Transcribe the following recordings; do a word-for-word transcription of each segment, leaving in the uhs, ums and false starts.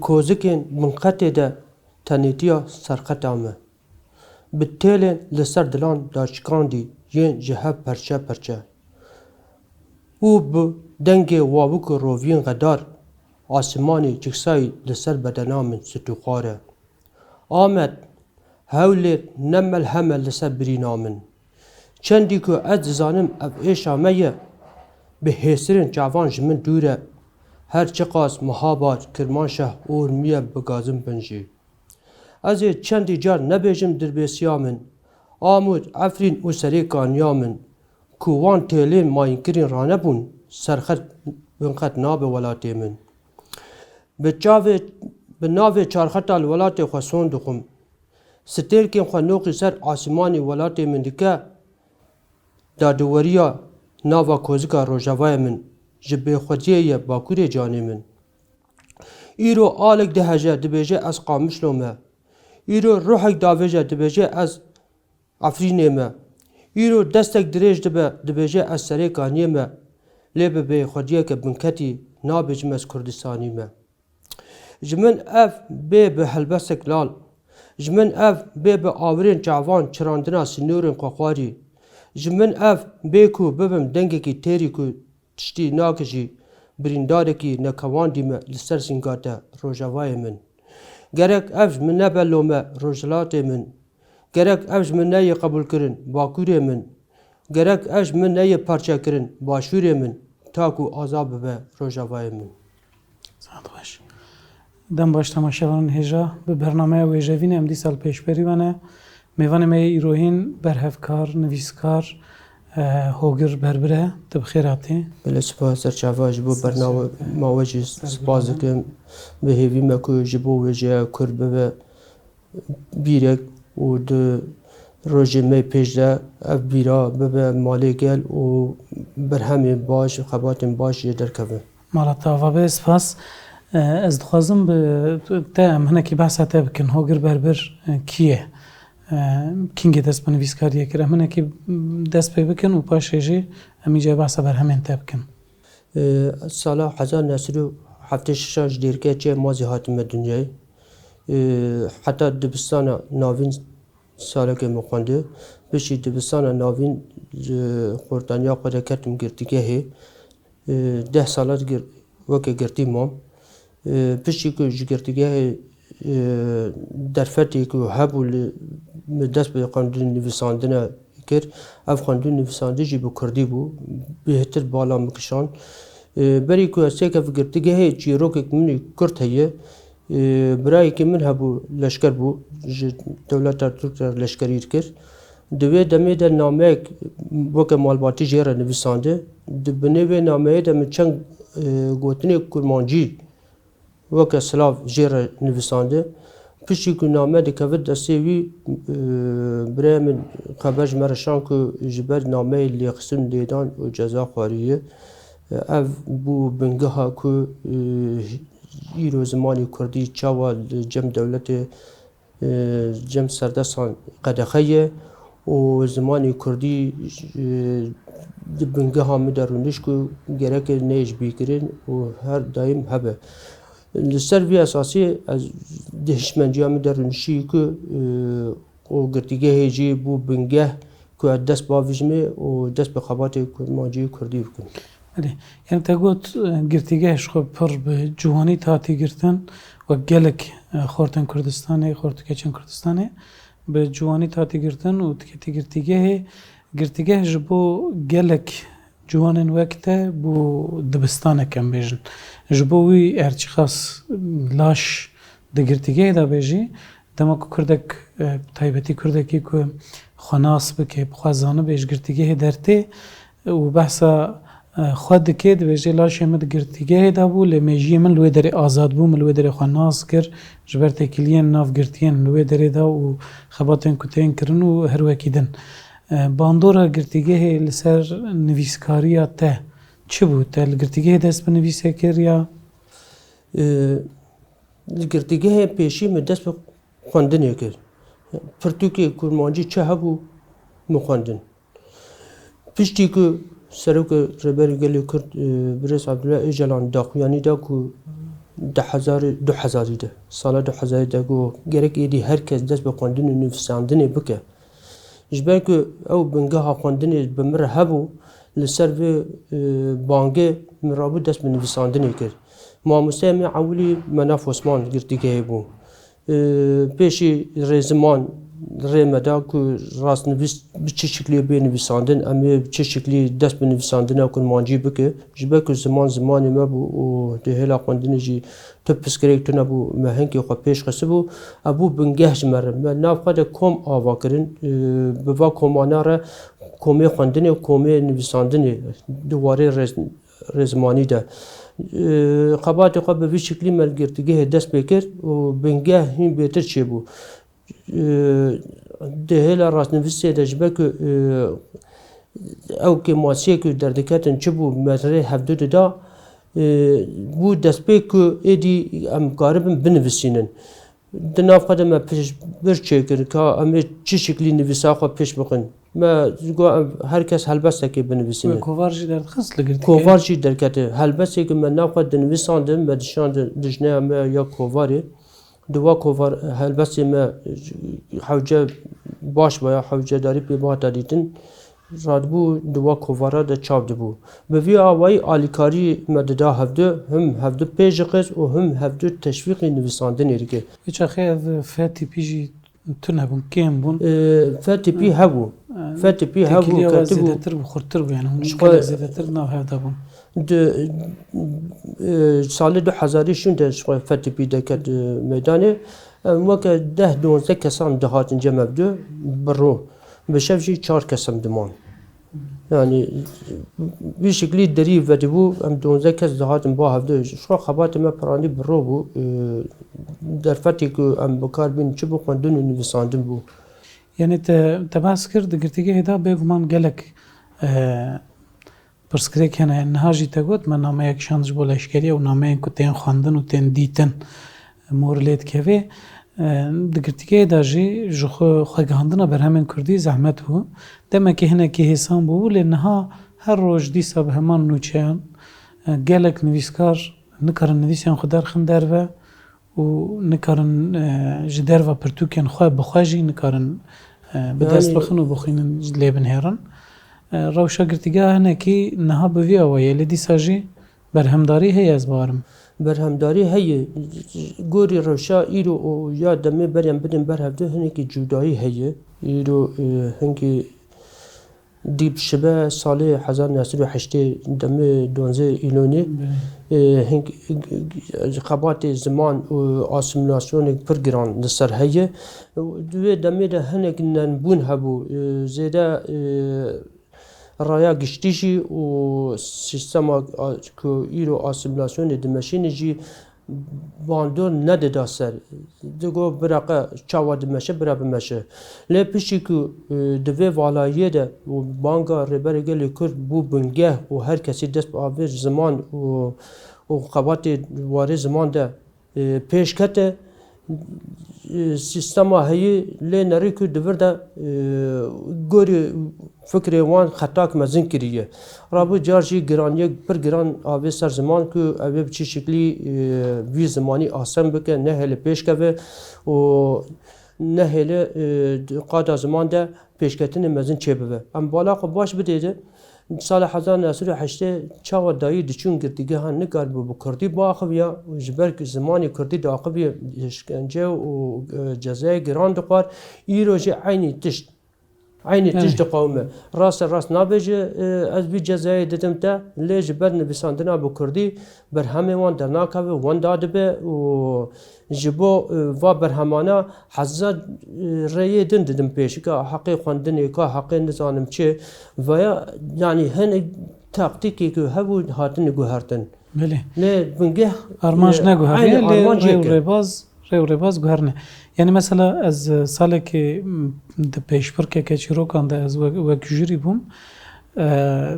Kozikên binqetê de tenêtiya serqeta me. Bi têlên li ser dilan daşikandî yên ji hev perçe perçe. Û bi dengê wawik û roviyên xedar, asîmanê ciksayî li ser bedena min sitûxwar e. Amed, Hewlêr ne melhem e li ser birîna min. Çendî ku ez dizanim ev êşa me ye, bi hêsirên çavan ji min dûr e. Her çiqas Mihabad, Kirmanşeh û Urmiye bigazin bin jî. Ez ê çendî car nebêjim dirbêsiya min, Amûd, Efrîn û Serê Kaniya min, ku wan têlên mayînkirîn ranebûn, serxet binqet nabe welatê min. Bi çavê, bi navê çarxeta li welatê xwe son dixwim. Stêrkên xwe noqî ser asîmanê welatê min dike, dadeweriya nava kozika rojavayê min, ji bêxwediyê ye bakurê canê min. Îro alek diheje, dibêje ez Qamişlo me. Îro ruhek davêje, dibêje ez Efrînê me. Îro destek dirêj dibe, dibêje ez Serê Kaniyê me. Lê bi bêxwediyeke binketî nabêjim ez Kurdistanî me. Ji min ev bê bi helbestek lal. Ji min ev bê bi awirên çavan çirandina sînorên xwexwarî. Ji min ev bê ku bibim dengekî têrî ku tiştî nake jî, birîndarekî nekewandî me li ser sînga te rojavayê min. Gerek ev ji min nebe lome rojhilatê min. Gerek ev ji min neyê qebûlkirin bakurê min. Gerek ev ji min neyê parçekirin başûrê min, ta ku aza bibe rojavayê min. Saet xweş. Dem baş temaşevanên hêja, bi bernameya wêjevî ne em dîsa li pêşberî we ne. Mêvanê me yê îrohîn berhevkar, nivîskar, e, Hogir Berbir e. Tu bi xêr hatî. Belê spas, serçava ji bo bernama we jî spas dikim. Bi hêvî me ku ji bo wêjeya Kurd bibe bîrek û di rojê me pêş de ev bîra bibe malê gel û berhemên baş, xebatên baş jê derkevin. Mala te ava be, spas. E, ez dixwazim bi te em hinekî behsa te bikin. Hogir Berbir, e, kî ye? E, kîngê dest bi nivîskariyê kir? Em hinekî dest pê bikin û paşê jî em îca behsa berhemên te bikin. E, sala hezar neh sed û heftê şeş ji Dêrikê Çê Mazî hatime dinyayê. E, heta dibistana navîn salekê min xwendî. Piştî dibistana navîn ji xortaniya xwe de ketim girtîgehê. E, deh sala gir-, weke girtî mam. E, piştî ku ji girtîgehê, e, derfetê ku hebû li, min dest bi xwendin nivîsandine kir. Ev xwendin nivîsandin jî bi kurdî bû. Bêhtir bala min kişand. E, berî ku ez têkevim girtîgehê, çîrokek min ê kurt heye. E, birayekî min hebû, leşker bû, ji dewleta Tirk re leşkerî dikir. Di wê demê de nameyek weke malbatî jê re nivîsandi. Di binê wê nameyê de min çend, e, gotinê kurmancî weke silav jê re nivîsandi. Piştî ku name dikevit destê wî, e, birayê min xeber ji me re şand ku ji ber nameyê lêxistin lêdan û ceza xwariye. E, ev bû bingeha ku, e, îro zimanê kurdî çawa li cem dewletê, e, cem serdestan qedexe ye û zimanê kurdî, e, di bingeha min de rûnişt ku gereke neyê ji bîr kirin û her daîm hebe. Li ser vî esasî ez di hişmendiya min de rûniştî ku, e, û girtîgehê jî bû bingeh ku ez dest bavêjimê û dest bi xebatê kurmancî kurdî bikim. Belê. Yani te got, e, girtîgeh ji xwe pir bi ciwanî hatî girtin, wek gelek, e, xortên Kurdistanê, xort û keçên Kurdistanê bi ciwanî hatî girtin û tu ketî girtîgehê. Girtîgeh ji bo gelek ciwanên wek te bû dibistanek, em bêjin. Ji bo wî her çiqas laş di girtîgehê de be jî, dema ku kurdek, e, taybetî kurdekî ku xwe nas bike, bi xwe zanibê ji girtîgehê dertê û behsa, e, xwe dike, dibêje, laşê min di girtîgehê de bû, lê mêjiyê min li wê derê azad bû, min li wê derê xwe nas kir, ji ber têkiliyên nav girtiyên li wê derê de û xebatên ku tên kirin û her wekî din. E, bandora girtîgehê li ser nivîskariya te çi bû? Te li girtîgehê dest bi nivîsê kir ya? E, Li girtîgehê pêşî min dest bi xwendinê kir. Pirtûkê kurmancî çi hebû, min xwendin. Piştî ku Serokê Rêberê Gelê Kurd, e, Birêz Abdullah Ocalan daxuyanî da ku Di hezar, du hezarî de, sala du hezarî de got, gerek êdî her kes dest bi xwendin û nivîsandinê bike. Ji ber ku ew bingeha xwendinê bi min re hebû, li ser vê, e, bangê min rabû dest bi nivîsandinê kir. Mamosteyê me ewilî Menaf Osman girtîgehê bû. E, pêşî rêziman rê me da ku rastnivîs bi çi şiklî bê nivîsandin, em ê bi çi şiklî dest bi nivîsandina kurmancî bike. Ji ber ku ziman zimanê me bû û di hêla xwendinê jî tu pirsgirêk tune bû, me hinkê xwe pêş xistibû. Ev bû bingeh ji me re. Me nav xwe de kom ava kirin. E, bi va komana re komê xwendinê û komê nivîsandinê di warê rêz-, rêzimanî de. E, xebatê xwe bi vî şiklî me li girtîgehê dest pê kir û bingeh hîn bêtir çêbû. E, di hêla rastnivîsê de ji ber ku, e, ew kêmasiyê ku derdiketin çi bû, me rê hevdu dida, e, bû destpê ku êdî em karibin binivîsînin. Di nav xwe de me pêşbir çêkir ka em ê çi şiklî nivîsa xwe pêş bixin. Me got, em, her kes helbestekê binivîsîne. Kovar jî derdixist li girtîgehê? Kovar jî derkete. Helbestê ku me nav xwe dinivîsandin, me dişandin dijneya me ya kovarê. Di wa kovar helbestê me hewce baş baya, hewcedarî pê bihata dîtin. Radibû di wa kovara de çap dibû. Bi vî awayî alîkarî me dida hevdu, him hevdu pêş dixist û him hevdu teşwîqî nivîsandinê dike. Vê çaxê ev F tipî jî tune bûn, kêm bûn. E, F tipî hebû. E, F tipî hebû, têkiliya we ketibû. Zêdetir bû, xurtir bû, yani hûn Ji xwe gelek zêdetir nav hev de bûn. Di, e, salê du hezarî şûn de ji xwe F tipî deket, e, meydanê. Em weke deh duwazdeh kesan dihatin cem hevdu bi ro. Bi şev jî çar kes em diman. Yani, vî şiklî derî vedibû, em duwazdeh kes dihatin ba hevdu. Ji xwe xebatê me piranî bi ro bû. E, derfetê ku em bi kar bîn çi bû, xwendin û nivîsandin bû. Yani te, te behs kir, di girtîgehê de bêguman gelek, e, pirsgirêk hene. Niha jî te got, me nameyek şand ji bo leşkeriya û nameyên ku tên xwendin û tên dîtin mor lê dikeve. E, di girtîgehê de jî ji xwe xwegihandina berhemên kurdî zehmet bû. Demekê hinekî hêsan bû, lê niha her roj dîsa bi heman nûçeyan, e, gelek nivîskar nikarin nivîsên xwe derxin derve û nikarin, e, ji derva pirtûkên xwe bi xwe jî nikarin, e, bi dest Yani bixin û bixwînin lê binêrin. E, rewşa girtîgeha hinekî niha bi vî awayî ye, lê dîsa jî berhemdarî heye, ez bawerim. Berhemdarî heye. Gorî rewşa îro û ya demê berê em bidin ber hevdu hinekî cudayî heye. Îro, e, hinkî dî şibe salê hezar neh sed û heştê demê duwazdeh Îlonê, Belê. e, hink, xebatê ziman û asîmîlasyonê pir giran li ser heye. Di wê demê de hinek nenbûn hebû. E, zêde, e, raya giştî jî û sîstema a, ku îro asîmîlasyonê dimeşîne jî bandor nedida ser. Digo, "Bira qe çawa dimeşe, bira bimeşe." Lê piştî ku, e, di vê valayiyê de û banga Rêberê Gelê Kurd bû bingeh û her kesî dest bi avê ziman û, û xebatê warê ziman de, e, pêş kete, e, sîstema heyî lê nerî ku di vir de, e, gorî fikrê wan xetak mezin kiriye. Rabû car jî giraniyek pir giran avê ser ziman ku ew ê bi çi şiklî, e, vî zimanî asem bike, nehêle pêş keve û nehêle, e, di qada ziman de pêşketinê mezin çêbibe. Em bala xwe baş bidêde, sala hezar neh sed û heştê çawa dayî diçûn girtîgehan nikaribû bi kurdî biaxiviya, ji ber ku zimanê kurdî diaxiviye, îşkence û, e, cezayê giran dixwar, îro jî eynî tişt. Eynî tişt Evet. diqewime. Rast e, rast nabêje, e, ez vî cezayê didim te, lê ji ber nivîsandina bi kurdî berhemê wan dernakeve, wenda dibe û ji bo, e, va berhemana heza, e, rêyê din didim pêş. Ka heqê xwendinê, ka heqê nizanim çi, veya, yanî hinek taktîkê ku hebû hatine guhertin. Belê. Lê bingeh, Armanc e, neguheriye, eynî lê armancê rê û ke. rêbaz, rê û rêbaz guherine. Yani mesela ez, e, salekê, m, di pêşbirkeke çîrokan de ez wek, wek jurî bûm. E,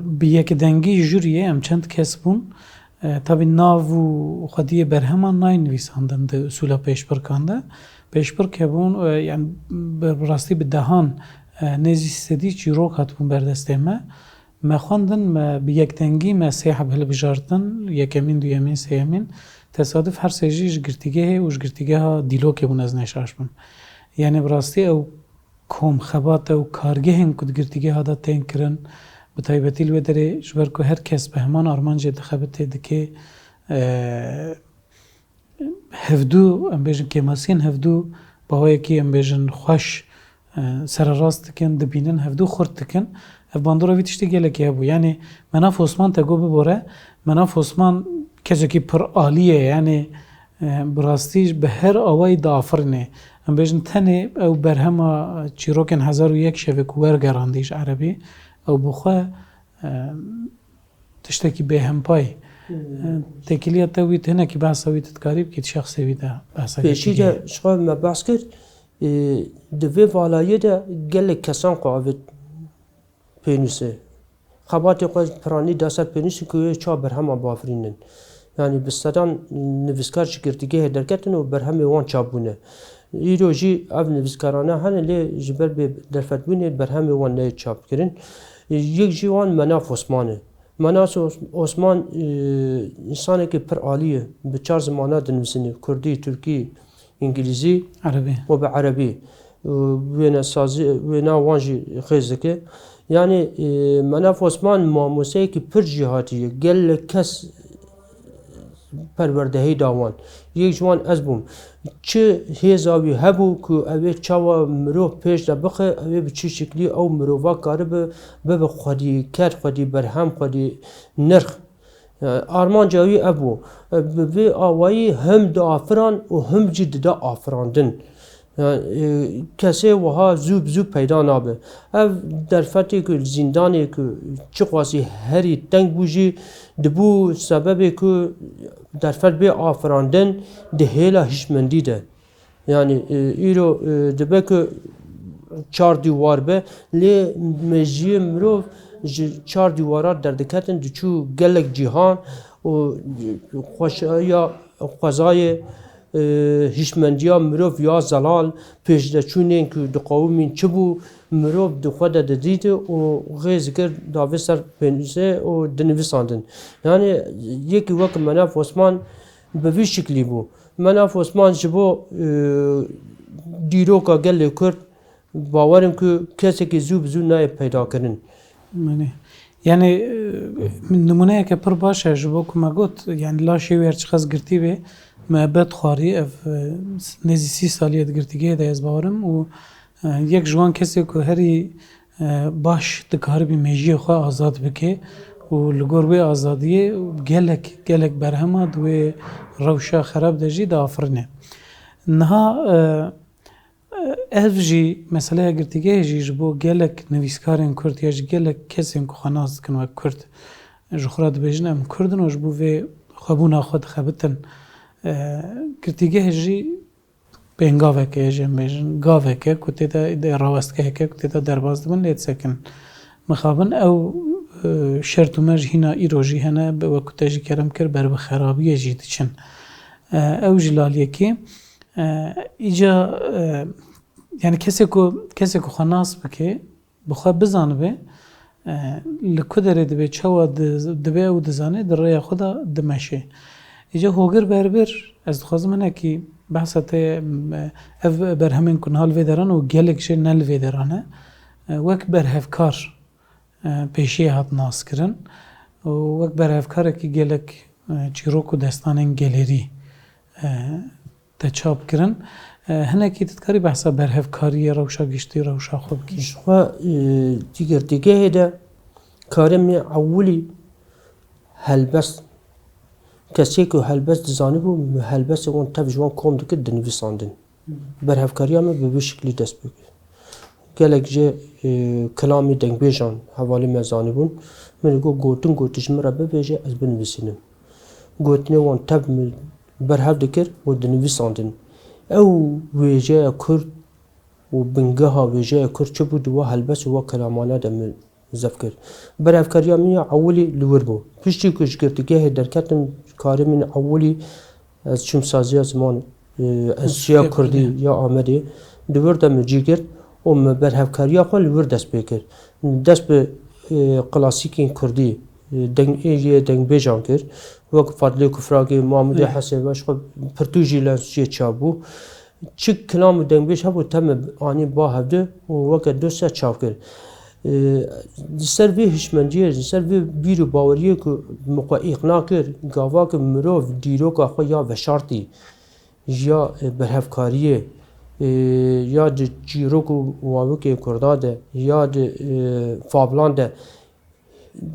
bi yekdengî juriyê em çend kes bûn. E, tabî nav û xwediyê berheman nayên nivîsandin di usûla pêşbirkan de. Pêşbirk hebûn, e, yani bi, bi rastî bi dehan, e, nêzî sedî çîrok hatibûn ber destê me. Me xwendin, me bi yekdengî me sê heb hilbijartin, yekemîn, duyemîn, sêyemîn. Tesaduf her sê jî ji girtîgehê û ji girtîgeha Dîlokê bûn, ez ne şaş bim. Yanî bi rastî ew kom xebate û kargehên ku di girtîgeha de tên kirin, bi taybetî li wê derê ji ber ku her kes bi heman armancê dixebitê dike, e, hevdû, em bêjin kêmasiyên hevdû bi awayekî, em bêjin xweş, e, sererast dikin, dibînin, hevdû xurt dikin. Ev bandora vî tiştî gelekî hebû. Yanî Menaf Osman te got bibore, Menaf Osman kesekî pir alî ye, yanî, e, bi rastî bi her awayî diafirîne. Em bêjin tenê ew berhema çîrokên hezar û yek şevê ku wergerandî ji erebî, ew bi xwe, e, tiştekî bêhempayî. Hmm. E, têkiliya te wî, hinekî behsa wî tu dikarî bikî, di şexsê wî de behsa Pêşî gelekî de heye. Ji xwe me behs kir, e, di vê valayê de gelek kesan xwe avêt pênûsê. Xebatê xwe piranî da ser pênûsê ku wê çawa berhema bafirînin. Yanî bi sedan nivîskar ji girtîgehê derketin û berhemê wan çap bûne. Îro jî ev nivîskarane hene, lê ji ber bê derfetbûnê berhemê wan neyê çapkirin. Yek ji wan Menaf Osman e. Menaf Os-, Osman, e, însanekî pir alî ye. Bi çar zimana dinivîsîne. Kurdî, Tirkî, Îngilîzî Erebî. û bi Erebî. E, wênesazî, wêna wan jî xêz dike. Yanî, e, Menaf Osman mamosteyekî pir cîhatî ye. Gelek kes perwerdehî da wan. Yek ji wan ez bûm. Çi hêza wî hebû ku ew ê çawa mirov pêş de bixe, ew ê bi çi şiklî ew mirova karibe, bibe xwedî ker, xwedî berhem, xwedî nirx. E, armanca wî ev bû. E, bi vê awayî him diafiran û him jî dida afirandin. Yanî, e, kesê wiha zû bi zû peyda nabe. Ev derfetê ku li zîndanê ku çiqasî herî teng bû jî dibû sebebê ku derfet bê afirandin di hêla hişmendî de. Yanî, e, îro, e, dibe ku çar dîwar be, lê mejiyê mirov ji çar dîwara derdiketin, diçû gelek cîhan û xweşiya xwezayê, e, hişmendiya mirov ya zelal, pêşdeçûnên ku diqewimîn çi bû, mirov di xwe de didît û xêz dikir davê ser pênûsê û dinivîsandin. Yanî yekî wek Menaf Osman bi vî şiklî bû. Menaf Osman ji bo, e, dîroka gelê Kurd, bawerim ku kesekî zû bi zû nayê peydakirin. Belê. Yanî, e, nimûneyeke pir baş e ji bo ku me got, yanî laşê wî her çiqas girtî bê, me bet xwarî, ev, e, nêzî sî salî ye di girtîgehê de, ez bawerim û, e, yek ji wan kesê ku herî, e, baş dikaribî mejiyê xwe azad bike û li gor wê azadiyê gelek, gelek berhema di wê rewşa xerab de jî diafirîne. Niha, e, Ev jî meseleya girtîgehê jî ji bo gelek nivîskarên Kurd ya jî gelek kesên ku xwe nas dikin wek Kurd, ji xwe re dibêjin, em Kurd in û ji bo vê xwebûna xwe dixebitin. E, girtîgeh jî pêngaveke ye, jî em bêjin gaveke ku tê de, de rawestgeheke ku tê de derbas dibin, lê disekin. Mixabin ew, e, şert û merc hîna îro jî hene, bi wek ku te jî kerem kir, ber bi xerabiyê jî diçin. E, ew jî laliyekê. E, îca, e, yanî kesê ku, kesê ku xwe nas bike, bi xwe bizanibe, e, li ku derê dibe, çawa di-, dibe ew dizane, di rêya xwe de dimeşe. Îca Hogir Berbir, ez dixwazim hinekî behsa te, e, ev berhemên ku niha li vê deran û gelek jê ne li vê deran e, e, wek berhevkar, e, pêşiyê hat naskirin û wek berhevkarekî gelek, e, çîrok û destanên gelerî, e, te çap kirin. E, hinekî tu dikarî behsa berhevkariyê, rewşa giştî, rewşa xwe bikî? Ji xwe, e, di girtîgehê de karê min ewilî helbest, kesê ku helbest dizanibû, min helbestê wan tev ji wan kom dikir, dinivîsandin. Berhevkariya min bi vî şiklî dest pê kir. Gelek jê, e, kilamî dengbêjan hevalî me zanîbûn. Min got, gotin ku tu ji min re bibêje, ez binivîsînim. Gotinê wan tev min berhev dikir û dinivîsandin. Ew wêjeya Kurd û bingeha wêjeya Kurd çi bû, di wa helbest û wa kilamane de min zef kir. Berhevkariya min ya ewilî li wir bû. Piştî ku ji girtîgehê derketim, karê min ewilî ez çûm saziya ziman, e, Enstîtuya Kurdî ya Amedê. Di wir de min cî girt û min berhevkariya xwe li wir dest pê kir. Dest bi, e, klasîkên kurdî, e, deng, ê yê dengbêjan kir. Wek Fadilê Kufrakê, Mahmûdê Hesê ve ji xwe pirtûk jî li cê çap bû. Çi kilam û dengbêj hebû, teme anî ba hevdu û weke dosya çap kir. E, Li ser vê hişmendiyê, li ser vê bîr û baweriyê ku min xwe îqna kir, gava ku mirov dîroka xwe ya veşartî, ya, e, berhevkariyê, e, ya di çîrok û wawikê Kurda de, ya di, e, fablan de,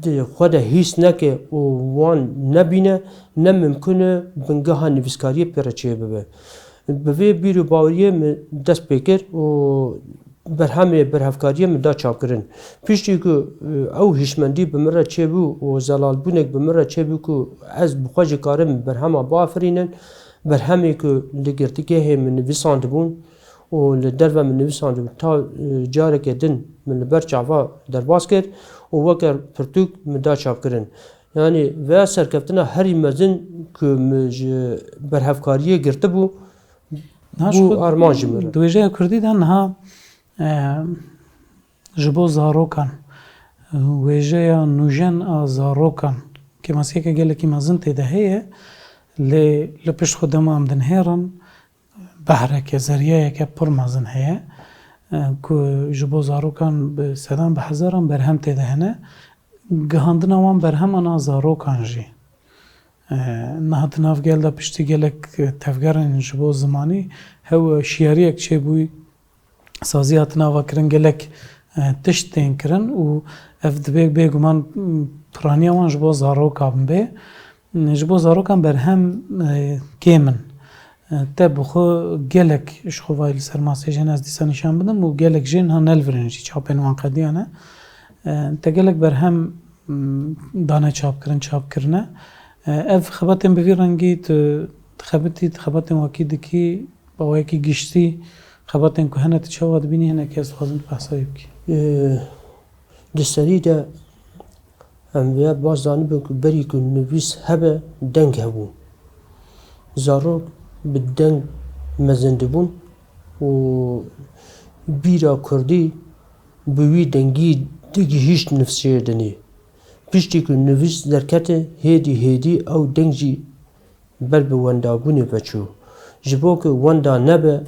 di xwe de hîs neke û wan nebîne, ne mimkun e bingeha nivîskariyê pê re çêbibe. Bi vê bîr û baweriyê min dest pê kir û berhemê berhevkariyê min da çapkirin. Piştî ku, e, ew hişmendî bi min re çêbû û zelalbûnek bi min re çêbû ku ez bi xwe jî karim berhema biafirînim, berhemê ku li girtîgehê min nivîsandibûn û li derve min nivîsandibûn, ta, e, careke din min li ber çava derbas kir û weke pirtûk min da çapkirin. Yanî vêya serkeftina herî mezin ku min ji berhevkariyê girtibû, Niha ji bû xwe armanc ji min re. Di wêjeya kurdî de niha, e, ji bo zarokan, e, wêjeya nûjen a zarokan, kêmasiyeke gelekî mezin tê de heye, lê li pişt xwe dema em dinihêrin, behreke, zeryayeke pir mezin heye, e, ku ji bo zarokan bi sedan, bi hezaran berhem tê de hene. Gihandina wan berheman a zarokan jî, e, niha di nav gel de piştî gelek tevgerên ji bo zimanî hew şiyariyek çêbûyî, sazî hatin avakirin, gelek, e, tişt tên kirin û ev dibê bêguman, m, piraniya wan ji bo zarokan bê. Ji bo zarokan berhem, e, kêm in. E, te bi xwe gelek ji xwe vayî li ser masê jin ez dîsa nîşan bidim û gelek jê niha ne li vir in jî, çapên wan qediyane. E, te gelek berhem, m, dane çapkirin, çap kirine. E, ev xebatên bi vî rengî tu dixebitî, tu xebatên wekî dikî, bi awayekî giştî, xebatên ku hene tu çawa dibînî, hinekî ez dixwazim tu behsa wî bikî. E, di serî de Em vêya baş zanibin ku berî ku nivîs hebe, deng hebû. Zarok bi deng mezin dibûn û bîra kurdî bi wî dengî digihîşt nifşê dinê. Piştî ku nivîs derkete, hêdî hêdî ew deng jî ber bi wendabûnê ve çû. Ji bo ku wenda nebe,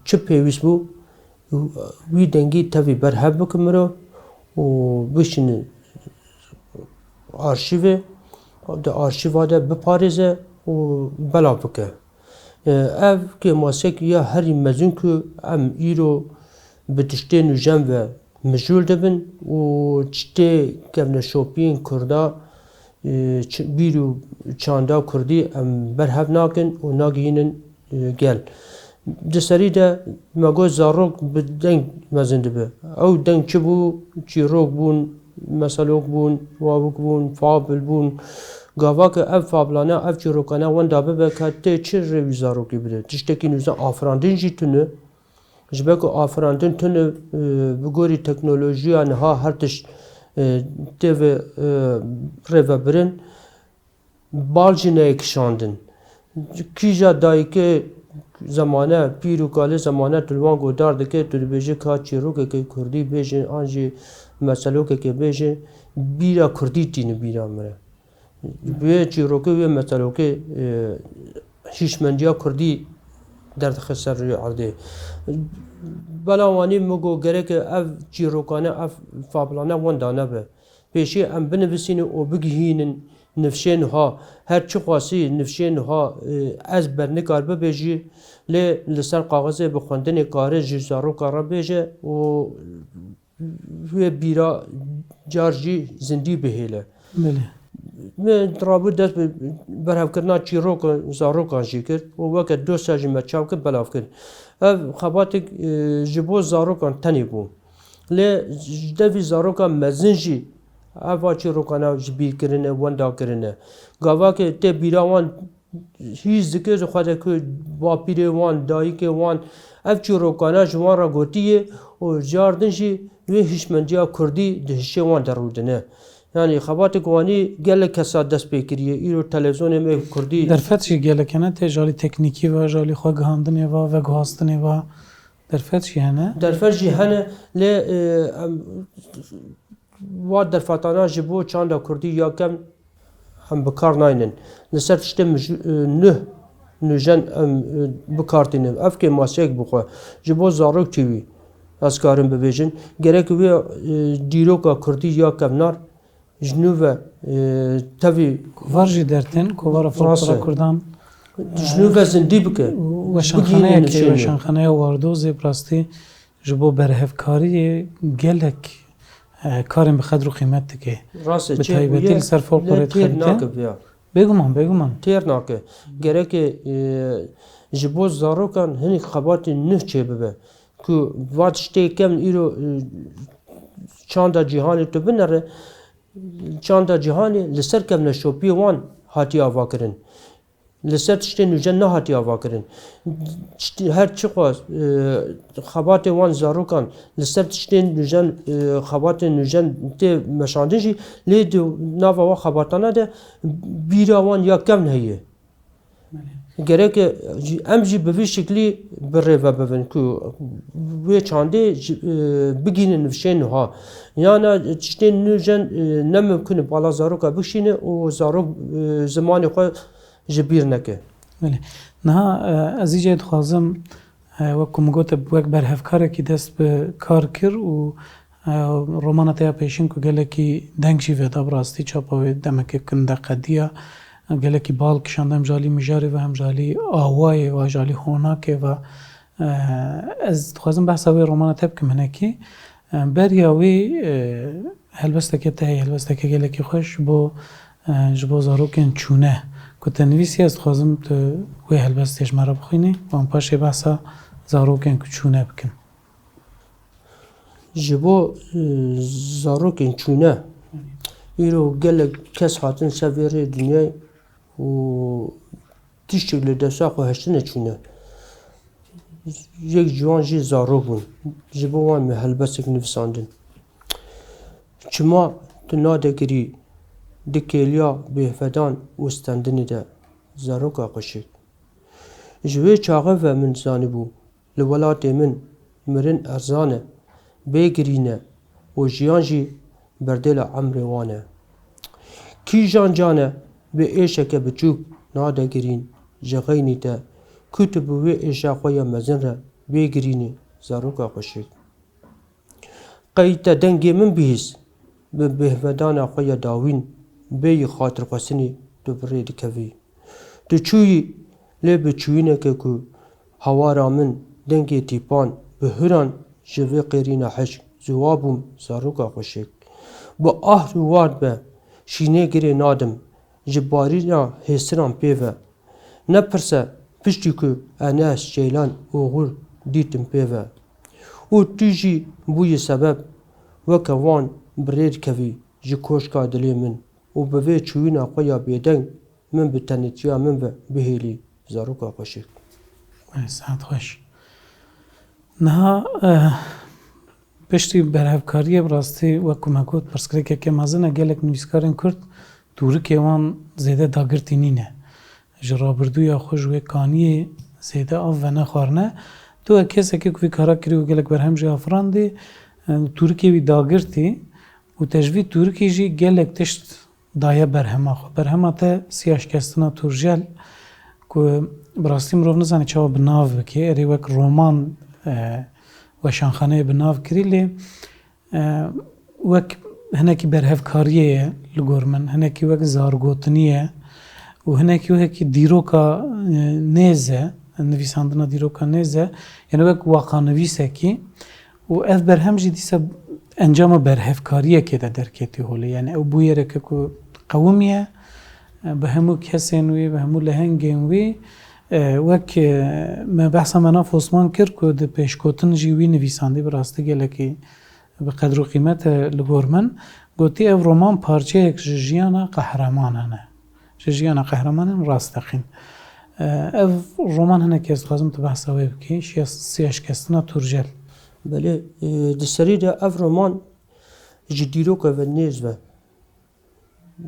çi pêwîst bû? Wî dengî tevî berhev bike mirov û bişîne arşîvê, di arşîva de biparêze û belav bike. Ev kêmasek ya herî mezin ku em îro bi tiştê nûjen ve mijûl dibin û tiştê kevneşopiyên Kurda, e, ç-, bîr û çanda Kurdî em berhev nakin û nagihînin, e, gel. Di serî de me got zarok bi deng mezin dibe. Ew deng çi bû? Çîrok bûn, meselok bûn, wawik bûn, fabl bûn. Gava ku ev fablane, ev çîrokane wenda bibe, ka tê çi rêwî zarokî bide? Tiştekî nûzen afirandin jî tune. Ji ber ku afirandin tune, e, bi gorî teknolojiya niha her tişt, e, tê ve, e, rêvebirin, bal jî neyê kişandin. Kîja dayikê zemane, pîr û kalê zemane tu li wan godar dike, tu dibêje ka çîrokekê kurdî bêje, an jî meselokekê bêje, bîra kurdî tîne bîra min re. Wê çîrokê, wê meselokê, e, hişmendiya kurdî derdixe ser rûyê erdê. Bela wanî min got gereke ev çîrokane, ev fablane wenda nebe. Pêşî em binivîsînin û bigihînin nifşên wiha. Her çiqasî nifşên wiha, e, ez bernikar bibe jî, lê li ser kaxizê bi xwendinê kare ji zaroka re bêje û wê bîra car jî zindî bihêle. Belê. Min rabû dest bi berhevkirina çîroka zarokan jî kir û weke dosya jî me çap kir, belav kir. Ev xebatek, e, ji bo zarokan tenê bû. Lê ji devî zaroka mezin jî eva çîrokana ji bîr kirine, wenda kirine. Gava ke tê bîra wan hîs dike, ji xwe de ku bapîrê wan, dayikê wan ev çîrokana ji wan re gotiye û car din jî wê hişmendiya kurdî di hişê wan de rûdine. Yanî xebatek wanî gelek kesa dest pê kiriye. Îro televîzyonê me kurdî. Derfet jî gelek hene, tê ji alî teknîkî ve, ji alî xwe gihandinê ve, veguhastinê ve. Derfet jî hene. Derfet jî hene, lê, e, em, va derfetana ji bo çanda kurdî ya kevn em bi kar naynin. Li ser tiştê mij-, e, nuh nûjen em, e, bi kar tînin. Ev kêmasiyek bi xwe ji bo zarok çêwî ez karim bibêjin. Gerek wê, e, dîroka kurdî ya kevnar ji nû ve, e, tevî Kovar jî dertên, kovara Rast e. folklora kurdan, ji nû ve zindî bike. Weşanxaneyekê, Bigihîne nişênê. Weşanxaneya Wardozê bi rastî ji bo berhevkariyê gelek, e, karên bi qedr û qîmet dike. Rast e, Bi çê taybetî bûye, li ser folklorê lê têr dixebite. nake vêya. Bêguman, bêguman. Têr nake. Gereke, e, ji bo zarokan hinek xebatên nuh çêbibe. Ku va tiştê kevn îro, e, çanda cîhanê tu binere, çanda cîhanê li ser kevneşopiyê wan hatiye avakirin. Li ser tiştên nûjen nehatiye avakirin. Tiştê, her çiqas, e, xebatê wan zarokan li ser tiştên nûjen, e, xebatên nûjen tê meşandin jî, lê di nava wan xebatana de bîra wan ya kevn heye. Gereke jî, em jî bi vî şiklî bi rê ve bibin ku wê çandê ji, e, bigihînin nivşên nuha. Yana tiştên nûjen, e, ne mimkun e bala zaroka bikişîne û zarok, e, zimanê xwe ji bîr neke. Belê. Niha, e, ez îcar dixwazim, e, wek ku min got, wek berhevkarekî dest bi kar kir û, e, romana te ya pêşîn ku gelekî deng jî veda, bi rastî çapa wê demekê kin de qediya, gelekî bal kişand hem ji alî mijarê ve hem ji alî awayê ve, ji alî honakê ve. E, ez dixwazim behsa wê romana te bikim hinekî. E, beriya wî, e, helbesteke te heye, helbesteke gelekî xweş bo, e, ji bo zarokên çûne. Ku te nivîsiye, ez dixwazim tu wê helbestê ji me re bixwînî. Wan paşê behsa zarokên ku çûne bikin. Ji bo, e, zarokên çûne, îro gelek kes hatin ser vê rê dinyayê û tiştek li dewsa xwe hiştine çûne. Yek ji wan jî zarok bûn. Ji bo wan me helbestek nivîsandin. Çima tu nade girî di kêliya bêhvedan û stendinê de, zaroka xweşik? Ji wê çaxê ve min zanibû, li welatê min mirin erzan e, bê girî ne û jiyan jî berdêla emrê wan e. Kîjan can e bi êşeke biçûk nade girîn ji xeynî te, ku tu bi wê êşa xwe ya mezin re bê girînî, zaroka xweşik? Qey te dengê min bihîst, bi bêhvedana xwe ya dawîn bêyî xatirxwestinî tu bi rê dikevî. Tu çûyî, lê bi çûyîneke ku hawara min dengê tîpan bi hiran ji vê qêrîna hişk ziwa bûm, zaroka xweşik. Bi ahr û ward be, şînê girê nadim, ji barîna hêsiran pê ve. Nepirse, piştî ku Enes, Ceylan, Oxur dîtim pê ve. Û tu jî bûyî sebeb, weke wan bi rê dikevî ji koşka dilê min û bi vê çûyîna xwe ya bêdeng min bi tenêtiya min ve bihêlî, zaroka xweşik. Ey, saet xweş. Niha, eh, piştî berhevkariyê bi rastî, wek ku me got, pirsgirêkeke mezin e, gelek nivîskarên Kurd tûrikê wan zêde dagirtî nîne. Ji rabirdûya xwe ji wê kaniyê zêde av venexwarine. Tu wek kesekê ku vî kara kirî û gelek berhem jî afirandî, e, tûrikê wî dagirtî û te ji vî tûrikî jî gelek tişt daye berhema xwe. Berhema te Siya Şikestina Turjel, ku bi rastî mirov nizane çawa bi nav bike, erê wek roman, e, weşanxaneyê bi nav kirî, lê, e, wek hinekî berhevkariyê ye li gor min, hinekî wek zargotinî ye û hinekî wekî dîroka, e, nêz e, nivîsandina dîroka nêz e, yani wek waqanivîsekî. Û ev berhem jî dîsa encama berhevkariyekê de derketî holê. Yani ew bûyereke ku qewimiye, e, bi hemû kesên wî, bi hemû lehengên wî, e, wek, e, me behsa Menaf Osman kir ku di pêşgotin jî wî nivîsandî, bi rastî gelekî bi qedr û qîmet e li gor min. Gotî, ev roman parçeyek ji jiyana qehremanan e. Ji jiyana qehremanan rasteqîn. E, ev roman hinekî ez dixwazim tu behsa wê bikî, Şiya-, Siya Şikestina Turjel. Belê, e, di serî de ev roman ji dîroka ve nêz ve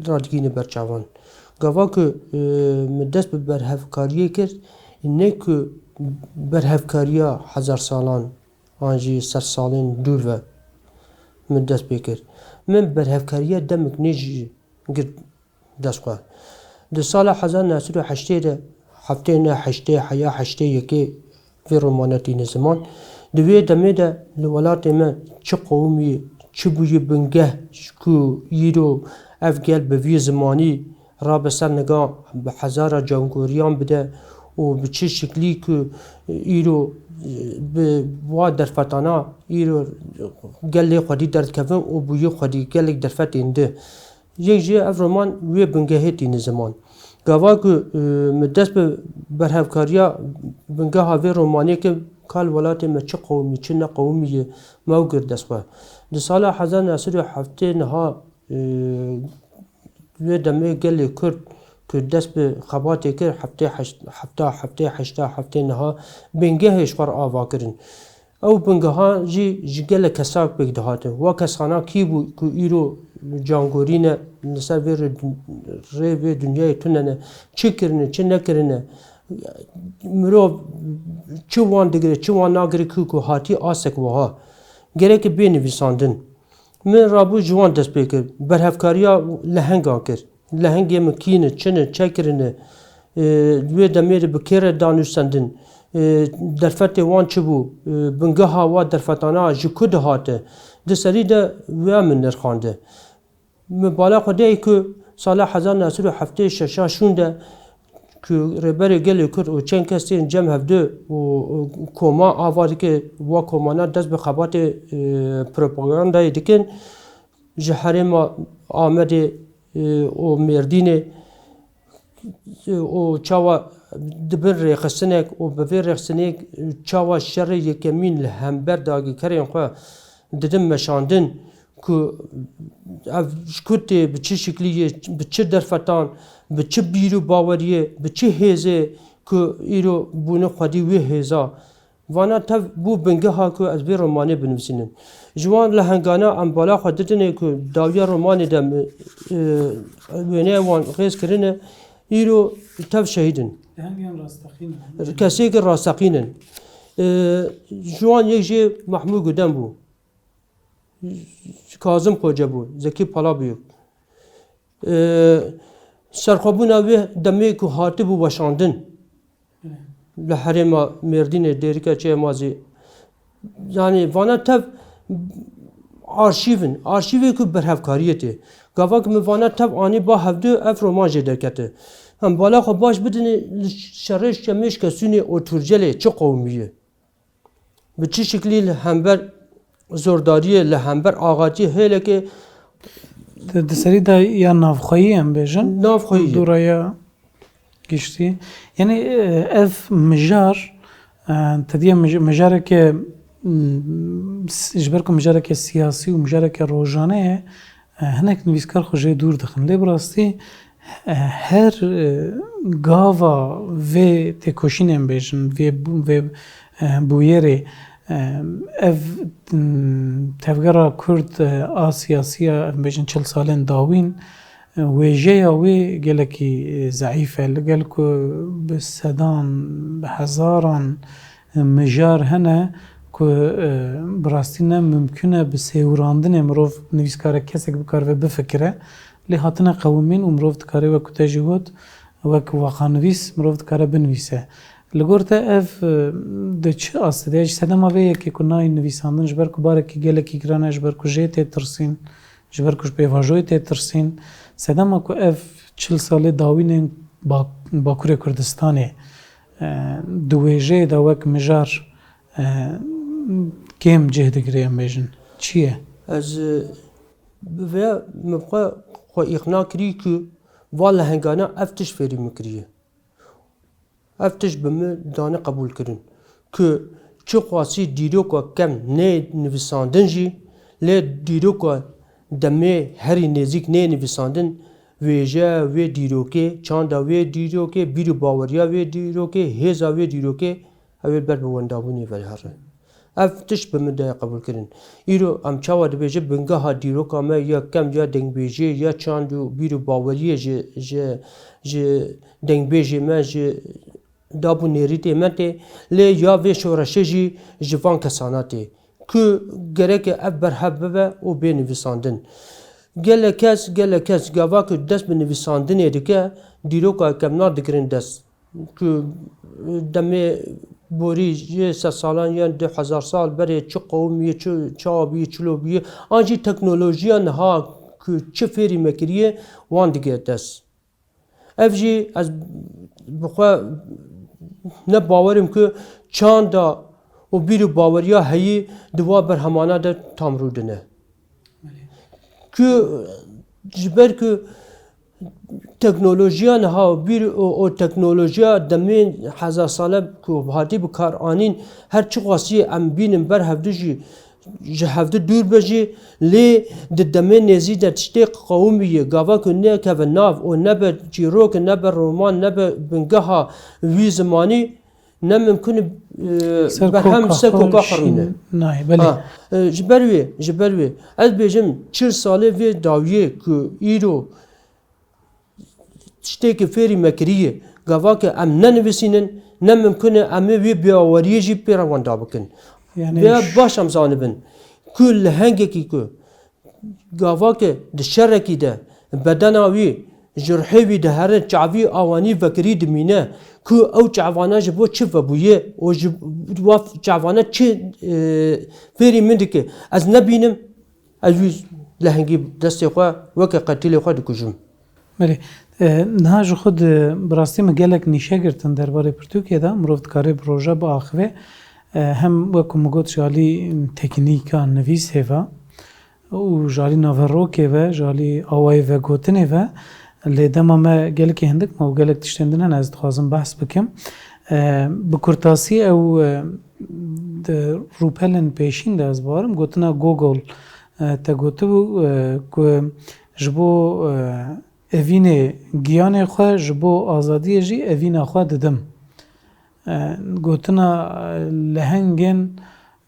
radigihîne ber çavan. Gava ku, e, min dest bi berhevkariyê kir, ne ku berhevkariya hezar salan an jî sedsalên dûr ve. min dest pê kir. Min berhevkariya demik nêj girt dest xwe. Di sala hezar neh sed û heştê de, heftê neh, heştê heya, heştê yekê vê romane tîne ziman. Di wê demê de li welatê me çi qewimî, çi bûyî bingeh ku îro ev gel bi vî zimanî rabe ser niga bi hezara cangoriyan bide û bi çi şiklî ku îro bi wa derfetana îro gelê xwedî derdikevin û bûyî xwedî gelek derfetên di. Yek jî ev roman wê bingehê tîne ziman. Gava ku, e, min dest bi berhevkariya bingeha vê romanê kir, ka li welatê me çi qewimî, çi neqewimî ye, me ew girt dest xwe. Di sala hezar neh sed û heftê niha, e, wê demê gelê Kurd ku dest bi xebatê kir, heftê heşt, hefta, heftê heşta, heftê niha bingehê ji xwe re ava kirin. Ew bingeha jî ji gelek kesak pêk dihatin. Wa kesana kî bû ku îro cangorî ne, li ser vê rê, rê vê dinyayê tune ne? Çi kirine, çi nekirine? Mirov çi wan digire, çi wan nagire ku, ku hatî asek wiha? Gerek bê nivîsandin. Min rabû ji wan dest pê kir. Berhevkariya lehengan kir. Lehengê min kî ne, çi ne, çi kirine, e, wê demê de bi kê re danûsendin, e, derfetê wan çi bû, e, bingeha wa derfetana ji ku dihate, di serî de wê min nirxande. Min bala xwe deyê ku sala hezar neh sed û heftê şeşa şûn de ku Rêberê Gelê Kurd û çend kes tên cem hevdu û, û koma ava dike, wa komana dest bi xebatê, e, propagandayê dikin, ji herêma Amedê, e, û Mêrdînê, e, û çawa di bin rêxistinek û bi vê rêxistinê çawa şerê yekemîn li hember dagîkerên xwe didin meşandin ku ev ji ku tê, bi çi şiklî yê, bi çi derfetan, bi çi bîr û baweriyê, bi çi hêzê ku îro bûne xwedî wê hêza. Vana tev bû bingeha ku ez vê romanê binivîsînim. Ji wan lehengana em bala xwe didinê ku dawiya romanê de min, e, wêneya wan rêz kirine, îro tev şehîd in. Lehengên rasteqîn in. Kesêkî rasteqîn in. E, ji wan yek jê Mahmûd Gudem bû. Kazim Xoce bû, Zekî Palabiyok. E, serxwebûna wê demê ku hatibû weşandin li herêma Mêrdînê, Dêrika Çêmazî, yanî vana tev arşîv in, arşîvê ku berhevkariyê tê. Gava ku min vana tev anî ba hevdu, ev roman jê derkete. Em bala xwe baş bidinê li şerê Şemêş Kesûnê û Turcelê çi qewimî ye? Bi çi şiklî li hember zordariyê, li hember axatiyê hêlekê Di, di serî de ya navxweyî em bêjin. Navxweyî. Dû raya giştî. Yanî, e, ev mijar, e, te diye mij-, mijareke, m, s-, ji ber ku mijareke siyasî û mijareke rojane ye, e, hinek nivîskar xwe jê dûr dixin. Lê bi rastî, e, her, e, gava vê têkoşînê em bêjin, vê bû-, vê, e, bûyerê, e, ev, m, tevgera Kurd, e, a siyasî ya, em bêjin çil salên dawîn, e, wêjeya wê gelekî, e, zeîf e. Li gel ku bi sedan, bi hezaran, e, mijar hene ku, e, bi rastî ne mimkun e bi sêwirandinê mirov nivîskare kesek bikaribe bifikire. Lê hatine qewimîn û mirov dikare wek ku te jî got, wek waxanivîs mirov dikare binivîse. Li gor te ev, e, di çi astê de ye? Ji sedema vê yekê ku nayê nivîsandin, ji ber ku barekî gelekî giran e, ji ber ku jê tê tirsîn, ji ber ku ji pêvajoyê tê tirsîn, sedema ku ev çil salê dawînên Bak-, Bakurê Kurdistanê, e, di wêjeyê de wek mijar, e, kêm cih digire, em bêjin. Çi ye? Ez, e, bi vê min xwe, xwe îqna kirî ku va lehengana ev tişt fêrî min kiriye. Ev tişt bi min dane qebûlkirin ku çiqasî dîroka kem neyê nivîsandin jî, lê dîroka demê herî nêzîk neyê nivîsandin, wêje wê dîrokê, çanda wê dîrokê, bîr û baweriya wê dîrokê, hêza wê dîrokê, ew ê ber bi wendabûnê ve here. Ev tişt bi min daye qebûlkirin. Îro em çawa dibêjin bingeha dîroka me ya kem ya dengbêjiyê ya çand û bîr û baweriyê ji, ji, ji dengbêjê me, ji dab û nêrîtê me tê, lê ya vê şoreşê jî ji van kesana tê. ku gereke ev berhev bibe û bê nivîsandin. Gelek kes, gelek kes gava ku dest bi nivîsandinê dike, dîroka kevnar digirin dest. Ku demê borî yê sed salan yan du hezar sal berê çi qewimî, çi çawa bûyî, çilo bûyî, an jî teknolojiya niha ku çi fêrî me kiriye, wan dige dest. Ev jî ez bi xwe ne bawerim ku çanda û bîr û baweriya heyî di wa berhemana de tam rûdine. Ku ji ber ku teknolojiya niha bîr û, û teknolojiya demê hezar sale ku hatî bi kar anîn, her çiqasî em bînin ber hevdu jî ji hevdu dûr be jî, lê di demê nêzî de tiştê qewimî ye, gava ku nekeve nav û nebe çîrok, nebe roman, nebe bingeha wî zimanî, ne mimkun e, Ser berhem koka ser xwe koka xwe rûne. Nayê, belê. Ha, e, ji ber wê, ji ber wê. Ez bêjim, çil salê vê dawiyê ku îro tiştê ku fêrî me kiriye, gava ke em nenivîsînin, ne mimkun e em ê wê biaweriyê jî pê re wenda bikin. Yani Vê ş- baş em zanibin ku lehengekî ku gava ke di şerekî de bedena wî, jurhê wî dihere, çavî awanî vekirî dimîne, ku ew çavana ji bo çi vebûye û ji wa çavana çi, e, fêrî min dike, ez nebînim, ez wî lehengî destê xwe weke qetîlê xwe dikujim. Belê. E, niha ji xwe di, bi rastî min gelek nîşe girtin derbarê pirtûkê de, mirov dikare bi roja biaxive. E, hem wekî min got ji alî teknîka nivîsê ve û ji alî naverokê ve, ji alî awayê vegotinê ve, lê dema me gelekî hindik me û gelek tiştên din hene ez dixwazim behs bikim. E, bi kurtasî ew, e, di rûpelên pêşîn de ez bawerim gotina Gogol, e, te gotibû, e, ku ji bo, e, evînê giyanê xwe, ji bo azadiyê jî evîna xwe didim. E, gotina, e, lehengên,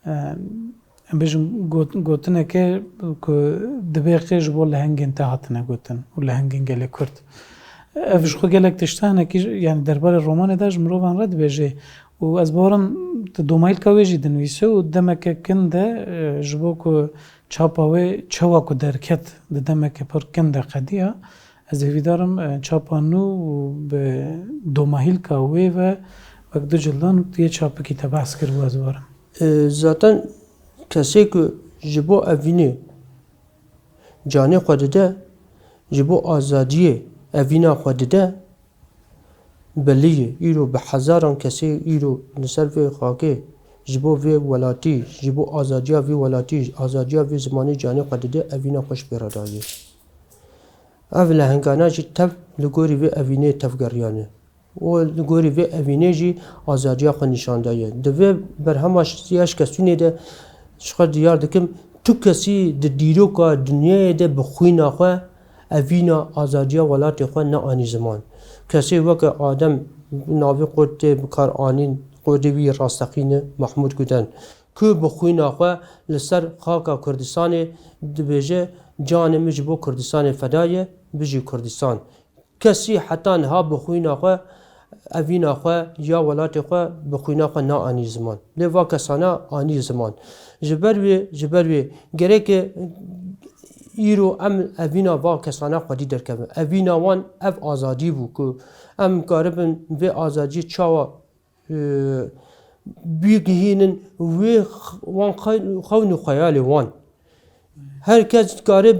e, em bêjin got-, gotineke ku dibê qê ji bo lehengên te hatine gotin û lehengên gelê Kurd. Ev ji xwe gelek tişta hinekî ji, yani derbarê romanê de ji mirovan re dibêje û ez bawerim tu domahîlka wê jî dinivîse û demeke kin de, e, ji bo ku çapa wê çawa ku derket di demeke pir kin de qediya, ez hêvîdar im, e, çapa nû û bi domahîlka wê ve wek du cildan yê çapikî te behs kiribû, ez bawerim. E, zaten kesê ku ji bo evînê canê xwe dide, ji bo azadiyê evîna xwe dide, belî ye. Îro bi hezaran kesê îro li ser vê xakê ji bo vê welatî, ji bo azadiya vê welatî, azadiya vê zimanê canê xwe dide, evîna xwe ji pê re daye. Ev lehengana jî tev li gorî vê evînê tevgeriyane. û li gorî vê evînê jî azadiya xwe nîşan daye. Di vê berhema ş-, ya şikestûnê de ji xwe diyar dikim, tu kesî di dîroka dinyayê de bi xwîna xwe evîna azadiya welatê xwe neanî ziman. Kesê weke Adem navê qod tê bi kar anîn, qodê wî rasteqîn e Mahmûd Guden, ku bi xwîna xwe li ser xaka Kurdistanê dibêje, canê min ji bo Kurdistanê feda ye, bijî Kurdistan. Kesî heta niha bi xwîna xwe, evîna xwe ya welatê xwe bi xwîna xwe naanî ziman. Lê va kesana anî ziman. Ji ber wê, ji ber wê gereke îro em evîna va kesana xwedî derkevin. Evîna wan ev azadî bû ku em karibin vê azadiyê çawa e, bigihînin wê x-, wan xew-, xewn û xeyalê wan. Her kes dikare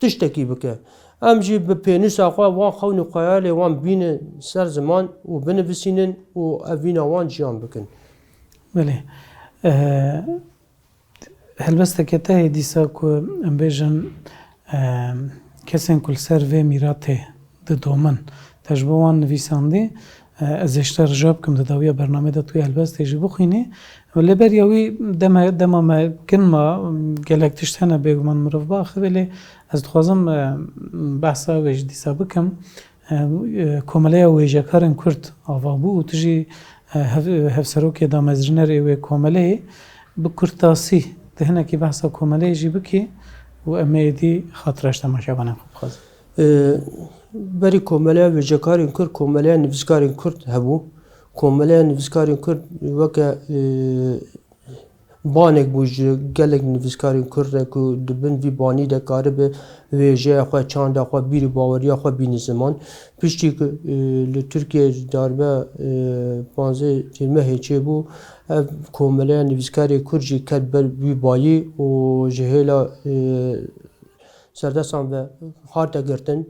tiştekî bike. Em jî bi pênûsa xwe wan xewn û xeyalê wan bînin ser ziman û binivîsînin û evîna wan jiyan bikin. Belê. E, Helbesteke te heye dîsa ku em bêjin, e, kesên ku li ser vê mîratê didomin. Te ji bo wan nivîsandî, e, ez ê ji te rica bikim di dawiya bernamê de tu yê helbestê jî bixwînî. Lê beriya wî deme, dema me kin ma, gelek tişt hene bêguman mirov biaxive, lê ez dixwazim, e, behsa wê jî dîsa bikim. E, e, Komeleya Wêjekarên Kurd ava bû û tu jî, e, hev-, e, hevserokê damezrînerê wê komeleyê bi kurtasî di hinekî behsa komeleyê jî bikî û em ê êdî xatira ji temaşevanên xwe bixwazin. E, berî Komeleya Wêjekarên Kurd, Komeleya Nivîskarên Kurd hebû. Komeleya Nivîskarên Kurd weke, e, Banek bû ji gelek nivîskarên Kurd re ku di bin vî banî de karibe wêjeya xwe, çanda xwe, bîr û baweriya xwe bîne ziman. Piştî ku, e, li Tirkiyeyê darbe, e, panzdeh Tîrmehê çêbû, ev komeleya nivîskarê Kurd jî ket ber wî bayî û ji hêla, e, serdestan ve hate girtin.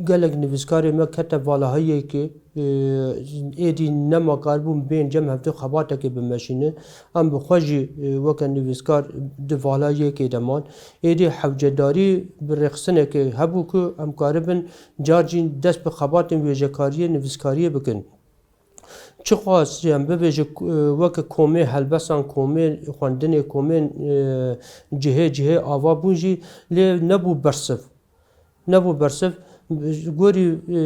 Gelek nivîskarê me kete valahiyekê, e, êdî nema karibûn bên cem hevdû xebatekê bimeşîne. Em bi xwe jî, e, weke nivîskar di valahiyekê de man. Êdî hewcedarî bi rêxistinekê hebû ku em karibin car cîn dest bi xebatên wêjekariyê, nivîskariyê bikin. Çiqas em bibêje, e, weke komê helbesan, komê xwendinê, komên, e, cihê cihê ava bûn jî lê nebû bersiv. Nebû bersiv. Ji gorî, e,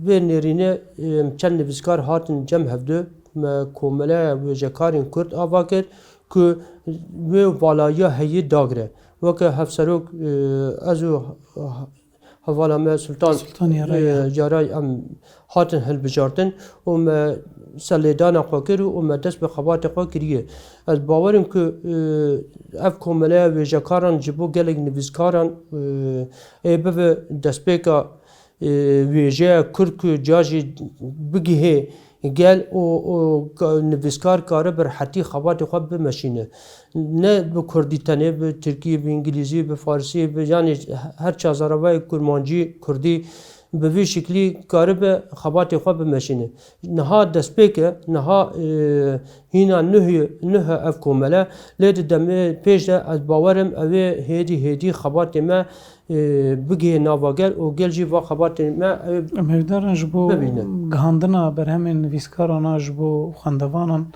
vê nêrînê, e, çend nivîskar hatin cem hevdu, me komeleya wêjekarên Kurd ava kir ku wê valayiya heyî dagire. Weke hevserok, e, ez û hevala me Sultan, Sultan Yaray, e, Yaray em hatin hilbijartin û me serlêdana xwe kir û me dest bi xebatê xwe kiriye. Ez bawer im ku, e, ev komeleya wêjekaran ji bo gelek nivîskaran, e, ê bibe destpêka, e, wêjeya Kurd ku ca jî bigihê gel û, û ka-, nivîskar kare bi rehetî xebatê xwe bimeşîne. Ne bi kurdî tenê, bi tirkî, bi îngilîzî, bi farsî, bi, yanî her çar zaravayê kurmancî, kurdî, bi vî şiklî karibe xebatê xwe bimeşîne. Niha destpêk e, niha, e, hîna nuh ye, nuh e ev komele, lê di demê pêş de ez bawer im ew ê hêdî hêdî xebatê me, e, bigihê nava gel û gel jî va xebatê me, e, Em hêvdar in ji bo bibîne. Gihandina berhemên nivîskaran a ji bo xwendevanan,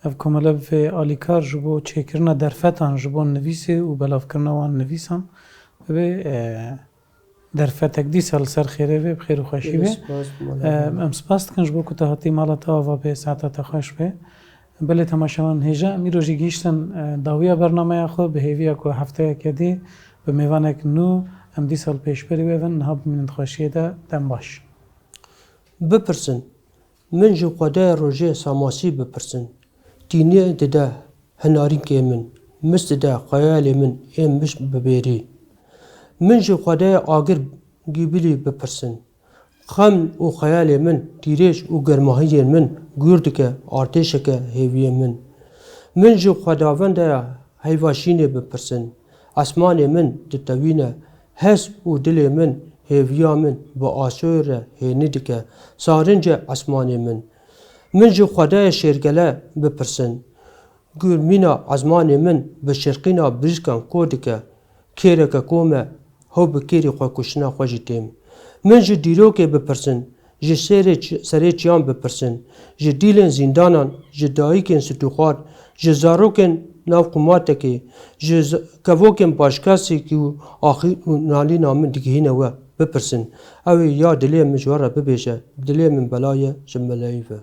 ev komele bibe alîkar ji bo çêkirina derfetan ji bo nivîsê û belavkirina wan nivîsan bibe, e, derfetek dîsa li ser xêrê vê, bi xêr û xweşî vê. Spas, mala E, em spas dikin ji bo ku te hatî mala te ava bê, saeta te xweş bê. Belê temaşevan hêja, em îro jî gihîştin, e, dawiya bernameya xwe, bi hêviya ku hefteyeke dî bi mêvanek nû em dîsa li pêşberî wê bin, niha bimînin di xweşiyê de, dem baş. Bipirsin, min ji Xwedayê rojê samasî bipirsin. Tînê dide hinarînkê min, mis dide xeyalê min ê miş bibêrî. Min ji Xwedayê agir gîbilî bipirsin. Xem û xeyalê min, tîrêj û germahiyên min gûr dike artêşeke hêviyên min. Min ji Xwedavendaya heyva şînê bipirsin. Esmanê min ditewîne, hes û dilê min hêviya min bi asoyê re hênî dike, sarince esmanê min. Min ji Xwedayê şêrgele bipirsin. Gurmîna ezmanê min bi şirqîna birîskan ko dike. Kêreke kom e, hew bi kêrî xwe kuştina xwe jî têm. Min ji dîrokê bipirsin, ji serê ç-, serê çiyan bipirsin, ji dîlên zîndanan, ji dayikên stûxwar, ji zarokên nav qumatekê, ji z-, kevokên başkasî ku axî û nalîna min digihîne we, bipirsin. Ew ê ya dilê min ji we re bibêje, dilê min bela ye ji meleyî ve.